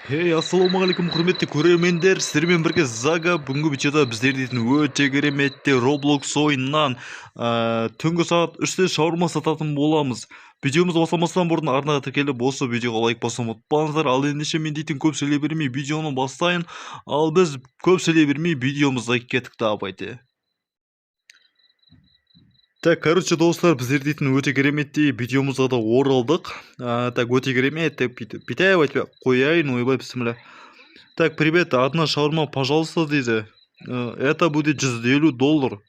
Hey, ассалаумағалейкум, құрметті көрермендер, сіздермен бірге Зага. Бүгінгі видеода біздер дейтін өте кереметте Roblox ойынынан түнгі сағат 3-те шаурма сататын боламыз. Видеомыз бастамастан бұрын арнаға тіркеліп, осы видеоға лайк басуды ұмытпаңыздар. Ал ендеше мен дейтін көп сөйлей бермей видеоны бастайын. Ал біз көп сөйлей бермей видеомызға кеттік, давайте. Так, короче, достар, біздер дейтін өте кереметтей видеомызға да оралдық. Так, өте керемет деп бүйтіп айтпай қояйын, ойбай, бісміллә. Так, привет, одна шаурма, пожалуйста, дейді. Это будет 150 доллар.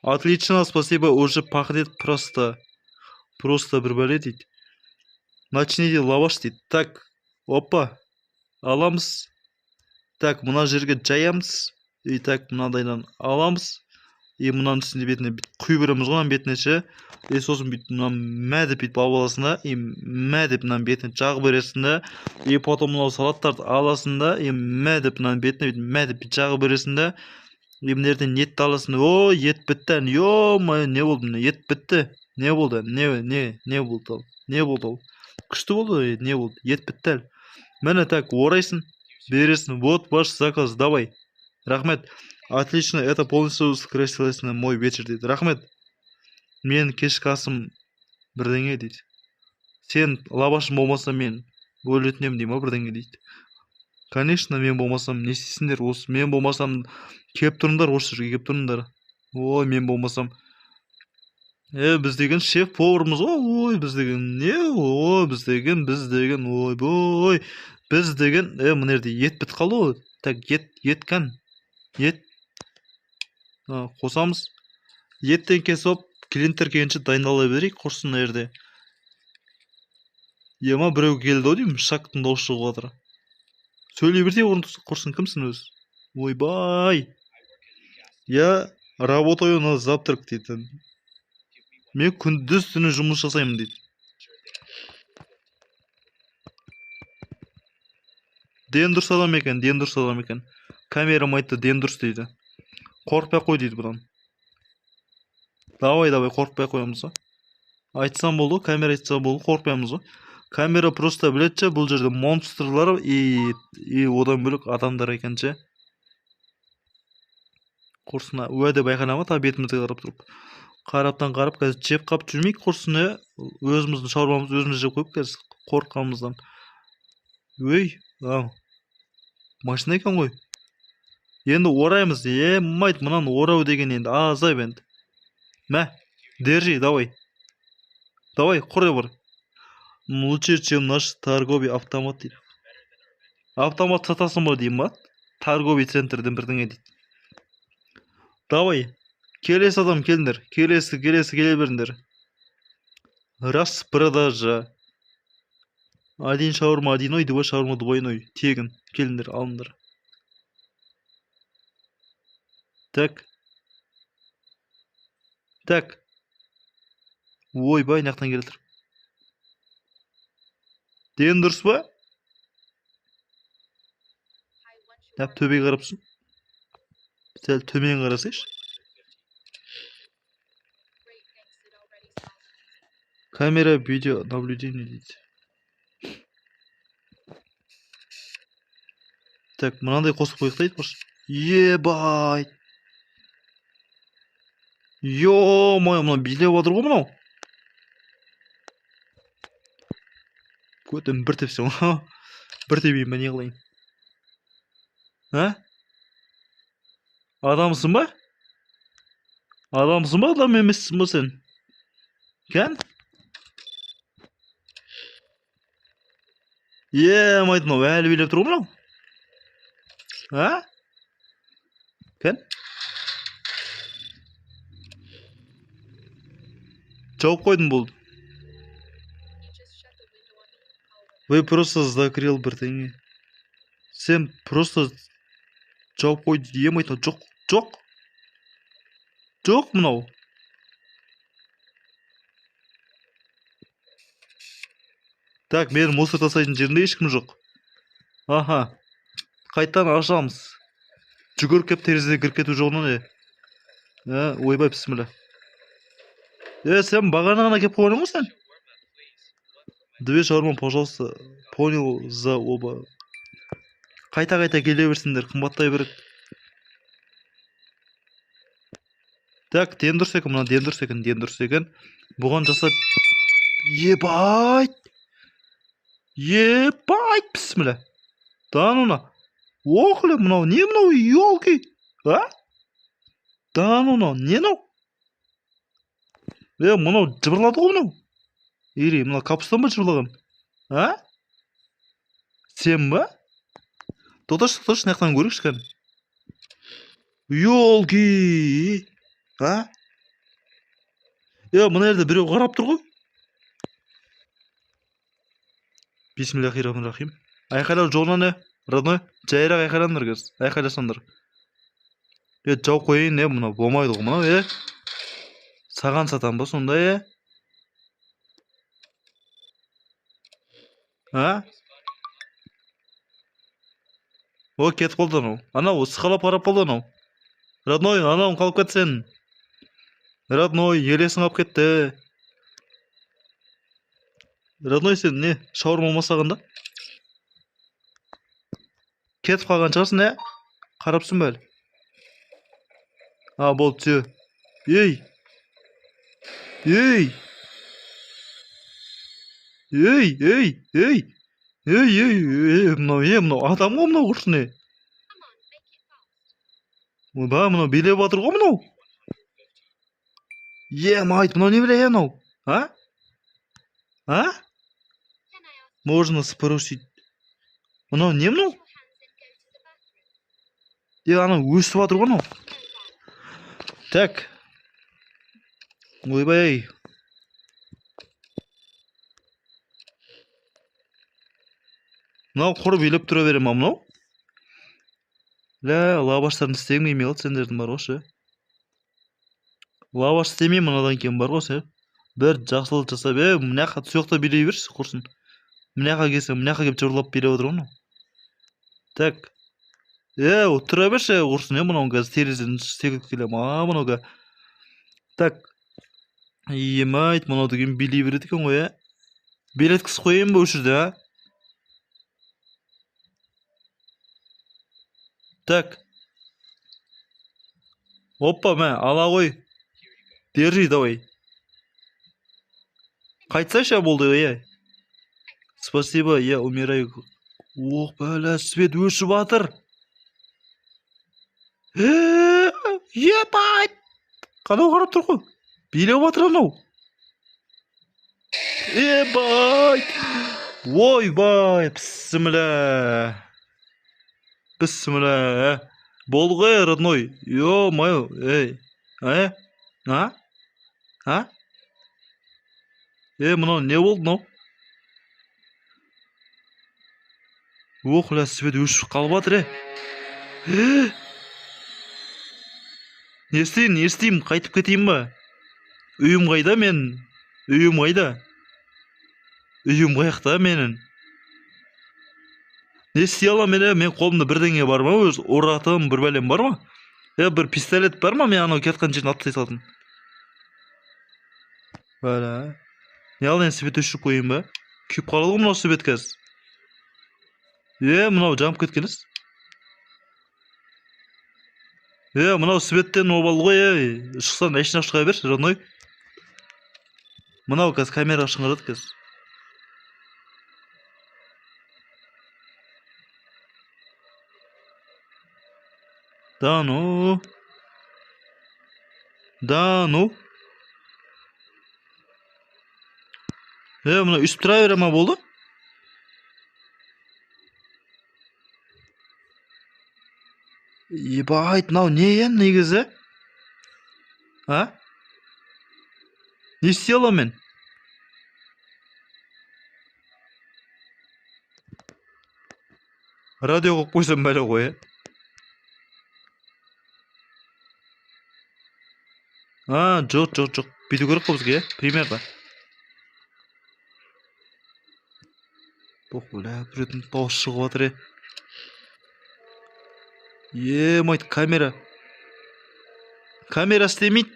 Отлично, спасибо, уже пахнет просто. Просто бір бәле дейді. Начните лаваш дейді. Так, опа, аламыз. Так, мына жерге жаямыз. И так, мынандайдан аламыз. И мынаның үстіне бетіне бүйтіп құйып береміз ғой, мынаның бетіне ше. И сосын бүйтіп мынаны мә деп бүйтіп алып аласың да, и мә деп мынаның бетіне жағып бересің да, и потом мынау салаттарды аласың да, и мә деп мынаның бетіне бүйтіп мә деп бүйтіп жағып бересің да, и мына жерден етті аласың. О, ет бітті, ё-моё, не болды мына? Ет бітті. Не болды? Не болды ал? Не болды ол? Күшті болды, не болды? Ет бітті әлі. Міне, так, орайсың, бересің. Вот ваш заказ, давай. Рахмет. Отлично, это полностью скрасилось на мой вечер дейді. Рахмет. Мен кешкі асым бірдеңе дейді. Сен лавашың болмаса мен өлетін едім дей ма, бірдеңе дейді. Конечно, мен болмасам не істейсіңдер? Осы мен болмасам келіп тұрыңдар, осы жерге келіп тұрыңдар. Ой, мен болмасам. Біз деген шеф повармыз ғой. Ой, біз деген не? Ой, біз деген, біз деген, ойбой. Біз деген, мына жерде ет бітіп қалды ғой. Так, ет, ет кән. Ет. Қосамыз. Еттен кесіп, клиенттер келгенше дайындала берейік, құрсын мына жерде. Ема, біреу келді ау деймін, шактың дауысы шығып жатыр. Сөйлей берсе, орын құрсын, кімсің өзі? Ойбай. Я работаю на завтрак дейді. Мен күндіз түні жұмыс жасаймын дейді. Ден дұрыс адам екен, ден дұрыс адам екен. Камерам айтты, ден дұрыс дейді. Қорықпай қой дейді бұдан. Давай, давай, қорықпай қоямыз ғой. Айтсам болды, камера айтса болды, қорықпаймыз ғой. Камера просто біледі ше, бұл жерде монстрлар и одан бөлек адамдар екен ше. Құрсын, уә деп айқайлама, та бетімізге қарап тұрып. Қараптан қарап, қазір жеп қап жүрмейік, құрсын, өзіміздің шаруамызды өзіміз жеп қойып қазір қорыққанымыздан. Өй, ау, машина екен ғой. Енді ораймыз, майт, мынаны орау деген енді азап енді. Мә, держи, давай. Давай, құр бар. Лучше, чем наш торговый автомат дейді. Автомат сатасың ба деймін ба? Торговый центрден бірдеңе дейді. Давай, келесі адам келіңдер. Келесі, келесі келе беріңдер. Распродажа. Один шаурма одиной, два шаурма двойной. Тегін, келіңдер, алыңдар. Так. Так. Ойбай, мына жақтан келе жатыр. Ден дұрыс па? Нәп төбеге қарап тұрсың. Сәл төмен қарасайшы. Камера видео наблюдение дейді. Так, мынандай қосып қояйық та айтпақшы. Ебай. Ё-моё, мынау билеп отыр ғой мынау. Көтім бір тепсем, бір тебейін ба, не қылайын? А? Адамсың ба? Адамсың ба, адам емессің ба сен? Кән? Е, мынау әлі билеп тұр ғой мынау. А? Кән? Жауып қойдым болды. Вы просто закрыл бірдеңе. Сен просто жауып қойды ем айтма. Жоқ, жоқ. Жоқ мынау. Так, менің мусор тастайтын жерімде ешкім жоқ. Аха. Қайтадан ашамыз. Жүгіріп келіп терезеге кіріп кету жоғынан не? Ә, ойбай, бісміллә. Сен бағана ғана келіп қойған ғой сен? Две шаурма, пожалуйста. Понял за оба. Қайта-қайта келе берсіндер, қымбаттай береді. Так, ден дұрыс екен, мына ден дұрыс екен, ден дұрыс екен. Бұған жасап... Ебать! Ебать, бісміллә. Да ну на. Ох, ле, мынау не мынау, елки? А? Да ну на, не мынау? Е, мынау жыбырлады ғой мынау. Или мынау капустан ба жыбырлаған? А? Сен ба? Тоқташы, тоқташы, мына жақтан көрейікші кәні. Елки! А? Е, мына жерде біреу қарап тұр ғой. Бисмиллахи-рахмани-рахим. Айқайлау жоғынан не? Родной, жайырақ айқайлаңдар қазір. Айқайласаңдар. Е, жауып қояйын, е, мынау болмайды ғой мынау, е. Саған сатам ба сонда, е? А? О, кетіп қалды анау. Анау сықалап қарап қалды анау. Родной, анауың қалып кетті сенің. Родной, елесің қалып кетті. Родной, сен не, шаурма алмасаған да? Кетіп қалған шығарсың, е? Қарапсың ба әлі? А, болды, все. Ей! Ей! Ей, ей, ей! Ей, ей, ей, мынау, е, мынау адам ғой мынау құрсын, е. Ойбай, мынау билеп жатыр ғой мынау. Е, майт, мынау не біле, е, мынау? А? А? Можно спросить. Мынау не мынау? Е, анау өсіп жатыр ғой мынау. Так. Ойбай. Мынау құр билеп тұра бере ма мынау? Лә, лаваштарын істегім келмей қалды сендердің бар ғой ше. Лаваш істемеймін мынадан кейін бар ғой ше. Бір жақсылық жасап, е, мына жаққа сол жақта билей берші, құрсын. Мына жаққа келсең, мына жаққа келіп жыбырлап билеп отыр ғой мынау. Так. Е, отыра берші, құрсын, е, мынау қазір терезеден секіріп келемін. А, мынау ка. Так. Емайт, мынау деген билей береді екен ғой, е. Билеткізіп қояйын ба осы жерде, а? Так. Опа, мә, ала ғой. Держи, давай. Қайтсайшы болды, е. Спасибо, я умираю. Ох, бәлә, свет өшіп жатыр. Ебать! Қанау қарап тұр ғой. Билеп жатыр анау. Ебать! Ойбай, бісміллә. Бісміллә. Болды ғой, родной. Ё-моё, ей. Ә? А? А? Е, мынау не болды мынау? Ох, ля, свет өшіп қалып жатыр, е. Не істеймін, не істеймін, қайтып кетейін ба? Үйім қайда мен? Үйім қайда? Үйім қаяқта менің? Не істей аламын мен, е? Мен қолымда бірдеңе бар ма өзі? Ұратын бір бәлем бар ма? Е, бір пистолет бар ма? Мен анау кеткен жерін атып тастай салатын. Бәлә. Не ал енді свет өшіріп қояйын ба? Күйіп қалады ғой мынау свет қазір. Е, мынау жанып кеткен іс. Е, мынау светтен обал ғой, е. Шықсаң, әшейін шыға берші, родной. Мынау қазір камераға шыңғырады қазір. Да ну. Да ну. Е, мынау үсіп тұра бере ма болды? Ебать, мынау не енді негізі? А? Не істей аламын мен? Радио қойып қойсам бәле ғой, е? А, жоқ, жоқ, жоқ. Бүйту керек қой бізге, е? Примерно. Ох, бля, біреудің дауысы шығып жатыр, е. Е, камера. Камера істемейді.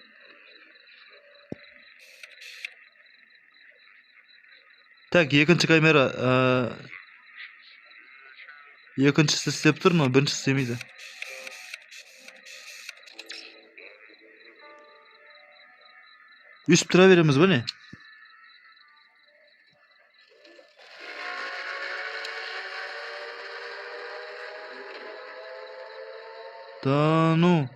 Так, екінші камера. Екіншісі істеп тұр, но біріншісі істемейді. Өйстіп тұра береміз ба не? Да ну.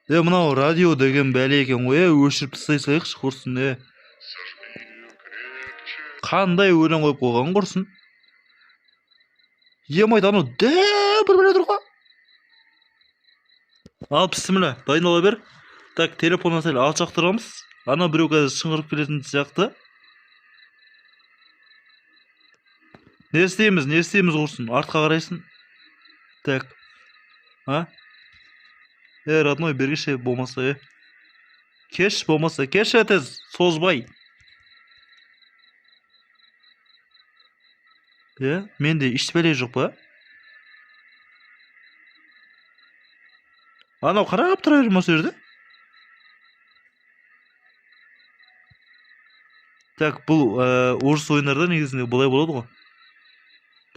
Мынау радио деген бәле екен ғой, өшіріп тастай салайықшы құрсын, Қандай өлең қойып қойған құрсын. Емайт, анау дәу бір бәле тұр ғой. Ал, бісміллә, дайындала бер. Так, телефоннан сәл алшақ тұрамыз. Ана біреу қазір шыңғырып келетін сияқты. Не істейміз, не істейміз құрсын? Артқа қарайсың. Так. А? Родной, бергіші болмаса, Кеш болмаса, кеш тез, созбай. Менде еш бәле жоқ па? Анау қарап тұра бере ме осы жерде? Так, бұл орыс ойындарда негізінде бұлай болады ғой.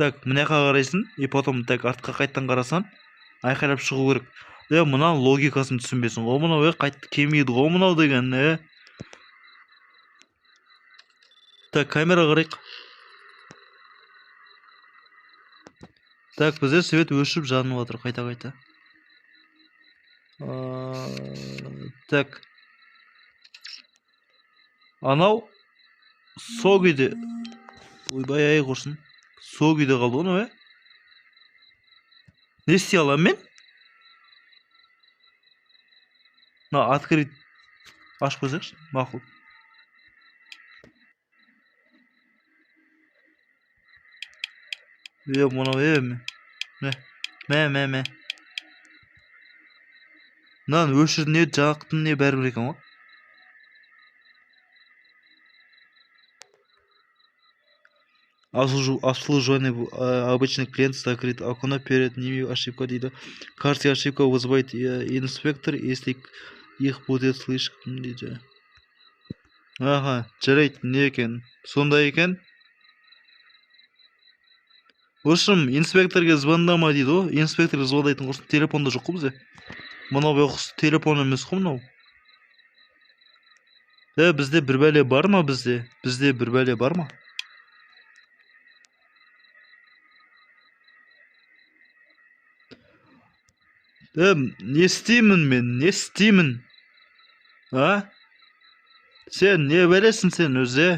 Так, мына жаққа қарайсың, и потом так артқа қайттан қарасаң, айқайлап шығу керек. Мына логикасын түсінбесін ғой, мынау, қайтты келмейді ғой мынау деген, Так, камера қарайық. Так, бізде свет өшіп жанып жатыр қайта-қайта. Так. Анау со күйде. Ойбай, ай құрсын. Со күйде қалды ғой анау, Не істей аламын мен? Мына открыть ашып қойсайықшы, мақұл. Мынау, мә, мә, мә, мә. Мынаны өшірдің не, жақтың не, бәрібір екен ғой. Обслуживание, обычный клиент закрыт окно перед ними ошибка дейді. Кажется, ошибка вызывает инспектор, если их будет слишком дейді. Аха, жарайды, не екен? Сондай екен. В общем, инспекторге звондама дейді ғой. Инспекторге звондайтын құрсын, телефонда жоқ қой бізде. Мынау байғұс телефон емес қой мынау. Бізде бір бәле бар ма бізде? Бізде бір бәле бар ма? Не істеймін мен? Не істеймін? А? Сен не бәлесің сен өзі?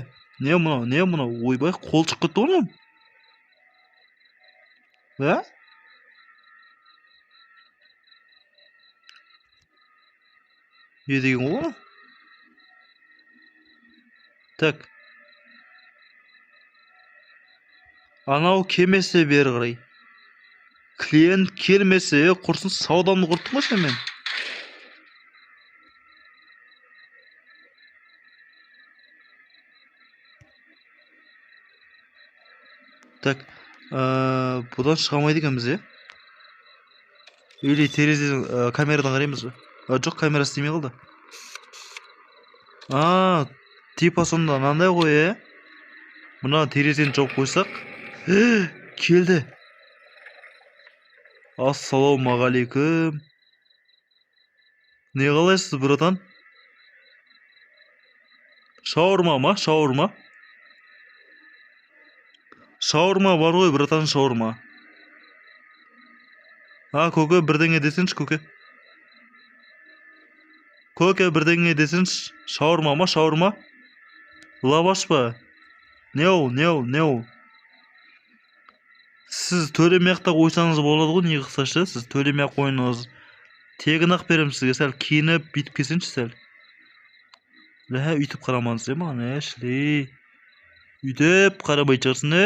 Не мынау, не мынау? Ойбай, қол шығып кетті ғой мынау. А? Не деген ғой мынау? Так. Анау келмесе бері қарай. Клиент келмесе, құрсын, саудамды құрттың ғой сен мен. Так, бұдан шыға алмайды екенбіз, е? Или терезеден, камерадан қараймыз ба? Жоқ, камера істемей қалды. А, типа сонда мынандай ғой, е? Мына терезені жауып қойсақ. Келді. Ассалаумағалейкум. Не қалайсыз, братан? Шаурма ма? Шаурма? Шаурма бар ғой, братан, шаурма. А, көке, бірдеңе десеңші, көке. Көке, бірдеңе десеңші. Шаурма ма, шаурма? Лаваш па? Не ол, не ол, не ол? Сіз төлемей ақ та қойсаңыз болады ғой, не қылсашы, сіз төлемей ақ қойыңыз. Тегін ақ беремін сізге, сәл киініп, бүйтіп келсеңші сәл. Лә, үйтіп қарамаңыз, е, маған, е, шілей. Үйтіп қарамай шығарсың, е?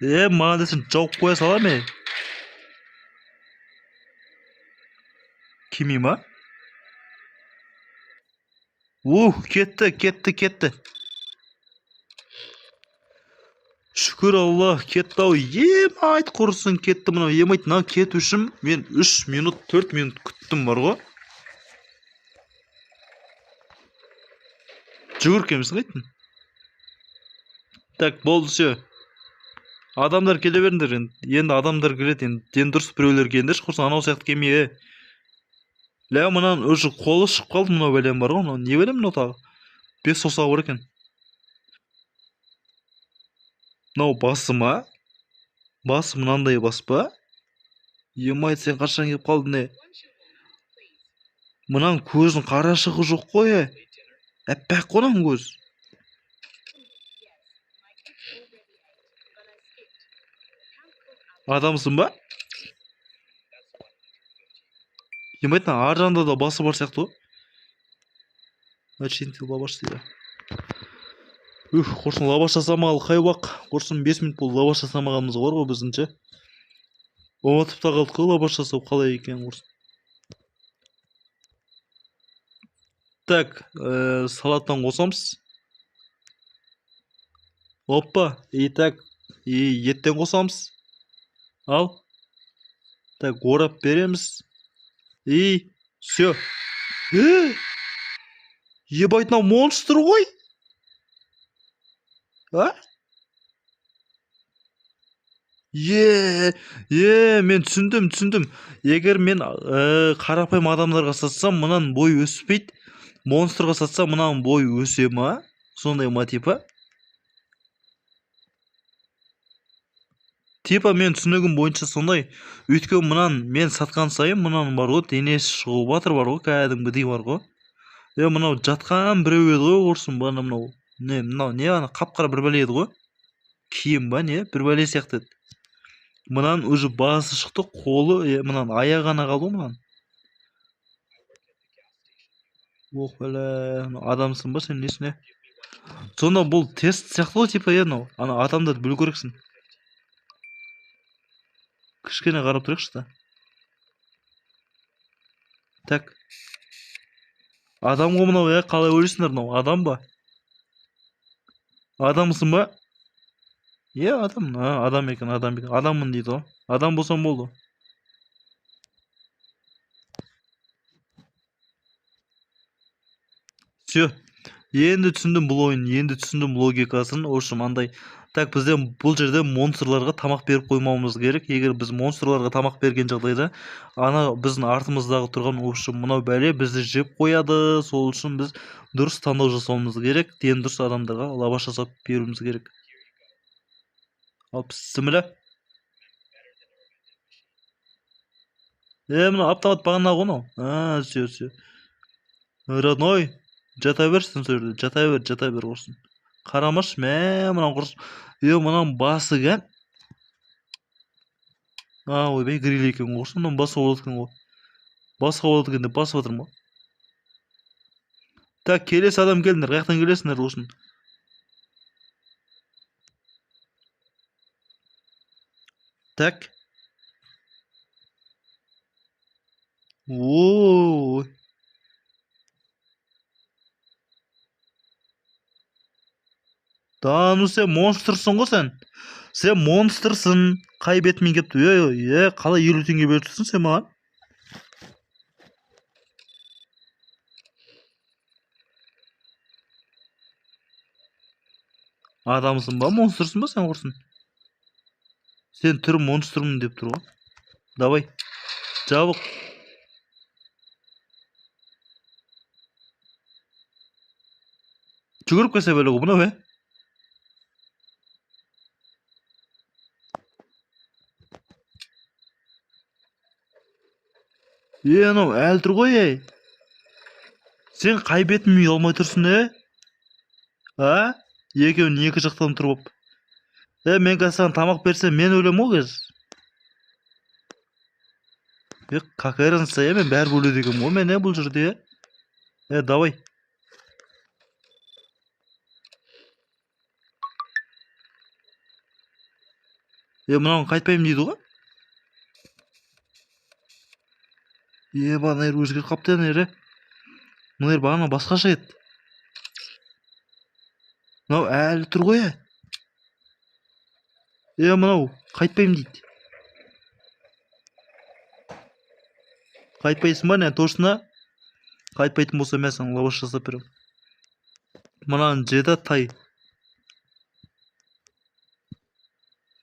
Е, маған десең жауып қоя салам, е? Келмей ма? Ух, кетті, кетті, кетті. Шүкір Аллах, кетті ау. Емайт құрысын, кетті мынау. Емайт, мынау кету үшін мен 3 минут, 4 минут күттім бар ғой. Жүгіріп келмесің қайттың? Так, болды, все. Адамдар келе беріңдер енді. Енді адамдар келеді енді. Енді дұрыс біреулер келіңдерші, құрсын анау сияқты келмей, е. Лә, мынаның уже қолы шығып қалды, мынау бәлем бар ғой, мынау не бәлем мынау тағы? 5 саусағы бар екен. Мынау басы ма? Басы мынандай бас па? Емай, сен қашан келіп қалдың, е? Мынаның көзінің қарашығы жоқ қой, е? Әппақ қой мынаның көзі. Адамсың ба? Емай, мына ар жағында да басы бар сияқты ғой. Начинки лаваш дейді. Ух, құрсын лаваш жасамағалы қай уақ. Құрсын 5 минут болды лаваш жасамағанымыз бар ғой біздің ше. Ұмытып та қалдық қой лаваш жасау қалай екенін құрсын. Так, салаттан қосамыз. Опа, и так, и еттен қосамыз. Ал. Так, орап береміз. И все. Ебать, мынау монстр ғой. А? Е, мен түсіндім, түсіндім. Егер мен қарапайым адамдарға сатсам, мынаның бойы өспейді. Монстрға сатсам, мынаның бойы өсе ма? Сондай ма типа? Типа мен түсінігім бойынша сондай. Өйткені мынан мен сатқан сайын мынаның бар ғой, денесі шығып жатыр бар ғой, кәдімгідей бар ғой. Мынау жатқан біреу еді ғой, құрсын, бағана мынау. Не, мынау не, ана қап-қара бір бәле еді ғой. Киім ба, не, бір бәле сияқты еді. Мынаның уже басы шықты, қолы, мынаның аяғы ғана қалды ғой мынаның. Ох, бәле, мынау адамсың ба сен, несіне? Сонда бұл тест сияқты ғой, типа, мынау. Ана адамдарды білу керексің. Кішкене қарап тұрайықшы та. Так. Адам ғой мынау, қалай ойлайсыңдар мынау? Адам ба? Адамсың ба? Е, адам. А, адам екен, адам екен. Адаммын дейді ғой. Адам болсам болды. Все. Енді түсіндім бұл ойын, енді түсіндім логикасын. В общем, андай. Так, бізде бұл жерде монстрларға тамақ беріп қоймауымыз керек. Егер біз монстрларға тамақ берген жағдайда, ана біздің артымыздағы тұрған, в общем, мынау бәле бізді жеп қояды. Сол үшін біз дұрыс таңдау жасауымыз керек. Дені дұрыс адамдарға лаваш жасап беруіміз керек. Ал, бісміллә. Мынау автомат бағана ғой мынау. А, все, все. Родной, жата берсін сол жерде, жата бер, жата бер құрсын. Қарамашы, мә, мынау құрсын. Мынаның басы кән. А, ойбай, гриль екен ғой, құрсын, мынаның басы болады екен ғой. Басқа болады екен деп басып жатырмын ғой. Так, келесі адам келіңдер, қай жақтан келесіңдер құрсын? Так. Ой. Да, ну сен монстрсың ғой сен. Сен монстрсың. Қай бетімен келіп тұр? Ей, ей, қалай 50 теңге беріп тұрсың сен маған? Адамсың ба, монстрсың ба сен құрсын? Сен түрі монстрмын деп тұр ғой. Давай. Жабық. Жүгіріп келсе бәле ғой, мынау, е? Е, анау әлі тұр ғой, ей. Сен қай бетіңмен ұялмай тұрсың, е? А? Екеуін екі жақтан тұрып алып. Мен қазір саған тамақ берсем, мен өлем ғой қазір. Какая разница, мен бәрібір өледі екенмін ғой, мен, бұл жерде, е? Давай. Мынауын қайтпаймын дейді ғой. Бағана ер өзгеріп қалыпты, ана ер, е. Мына ер бағана басқаша еді. Мынау әлі тұр ғой, е. Мынау қайтпаймын дейді. Қайтпайсың ба, не, точно? Қайтпайтын болса, мен саған лаваш жасап беремін. Мынаны жеді тай.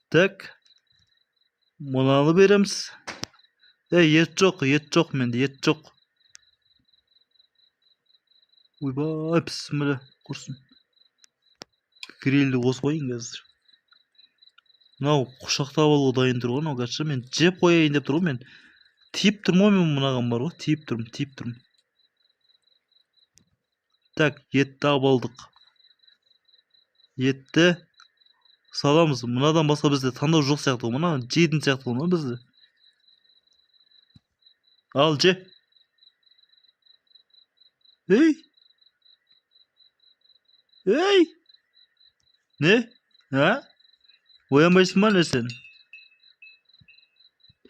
Так. Мынаны береміз. Ет жоқ, ет жоқ менде, ет жоқ. Ойбай, бісміллә, құрсын. Грильді қосып қояйын қазір. Мынау құшақтап алуға дайын тұр ғой, мынау қазір. Мен жеп қояйын деп тұр ғой, мен. Тиіп тұрмын ғой мен мынаған бар ғой, тиіп тұрмын, тиіп тұрмын. Так, етті алып алдық. Етті саламыз. Мынадан басқа бізде таңдау жоқ сияқты ғой. Мына жейтін сияқты ғой мына бізде. Ал же. Ей! Ей! Не? А? Оянбайсың ба не сен?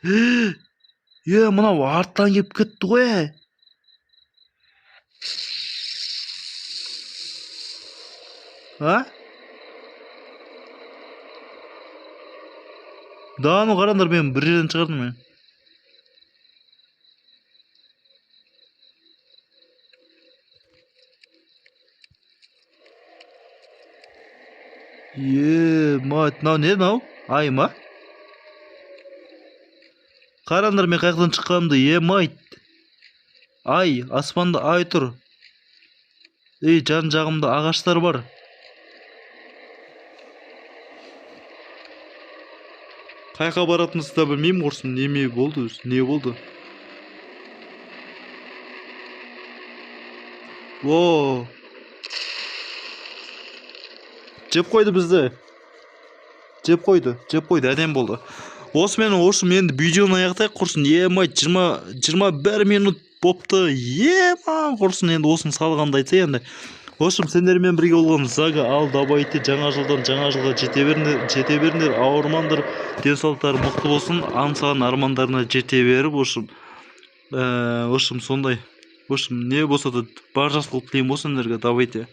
Е, мынау арттан келіп кетті ғой. А? Да, ну қараңдар, мен бір жерден шығардым мен. Е, мать, мынау не мынау? Ай ма? Қараңдар, мен қаяқтан шыққанымды. Е, мать. Ай, аспанда ай тұр. Ей, жан жағымда ағаштар бар. Қайқа баратынымызды да білмеймін, құрсын. Неме болды өзі? Не болды? О! Жеп қойды бізді. Жеп қойды, жеп қойды, әдем болды. Осымен, осымен енді видеоны аяқтайық, құрсын. Е, мать, 21 минут бопты. Е, ма, құрсын, енді осыны салғанды айтса енді. В общем, сендермен бірге болған Зага, ал давайте жаңа жылдан жаңа жылға жете беріңдер, жете беріңдер, ауырмаңдар, денсаулықтары мықты болсын, аңсаған армандарына жете беріп, в общем, в общем, сондай. В общем, не болса да бар жақсылық тілеймін ғой сендерге, давайте.